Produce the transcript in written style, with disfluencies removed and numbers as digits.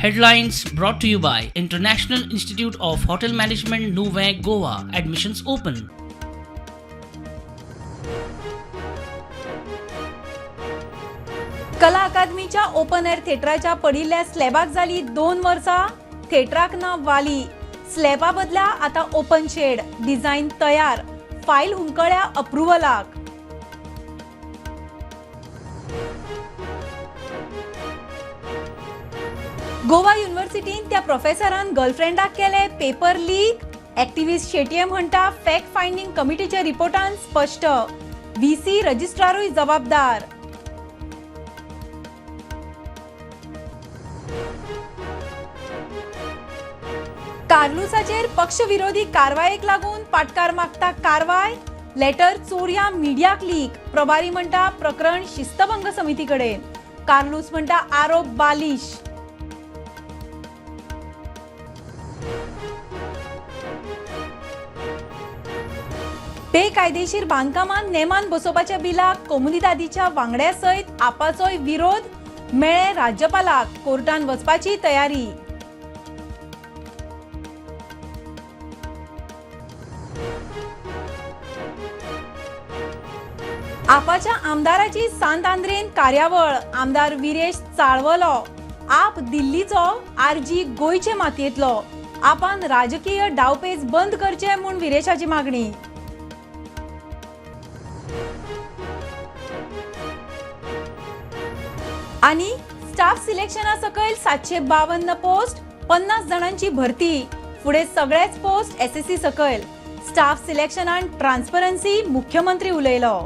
Headlines brought to you by International Institute of Hotel Management, Nuvem, Goa. Admissions open. कला अकादमीच्या open air थेटराच्या पडिल्ल्या स्लॅबाक जाली 2 वर्सां, थेटराक ना वाली. स्लॅबा बदला आता ओपन शेड. डिझायन तयार, फायल हुमकळ्या अप्रुव्हलाक. गोवा युनिव्हर्सिटीन त्या प्रोफेसरान गर्लफ्रेंडाक केले पेपर लीक. ऍक्टिव्हिस्ट शेटये म्हणटा, फॅक्ट फायंडिंग कमिटीच्या रिपोर्टान स्पश्ट, व्हीसी, रजिस्ट्रारूय जबाबदार. कार्लुसाचेर पक्षविरोधी कारवायेक लागून पाटकार मागता कारवाय. लेटर चोरया मिडियाक लीक. प्रभारी म्हणटा, प्रकरण शिस्तभंग समिती कडेन. कार्लूस म्हणटा, आरोप बालिश. बेकायदेशीर बांदकामां नेमान बसोवपाच्या बिलाक कोमुनिदादीच्या वांगड्या सयत आपाचोय विरोध. मेळ्ळे राज्यपालाक, कोर्टान वचपाची तयारी. आपाच्या आमदाराची सांत आंद्रेन कार्यावळ. आमदार विरेश चाळवलो, आप दिल्लीचो, आरजी गोंयचे मातयेंतलो. आपान राजकीय डावपेच बंद करचे म्हूण विरेशाची मागणी. आणि स्टाफ सिलेक्शना सकयल 752 पोस्ट, 50 जाणांची भरती. फुडें सगळेच पोस्ट एसएससी सकयल. स्टाफ सिलेक्शनान ट्रान्सपरन्सी, मुख्यमंत्री उलयलो.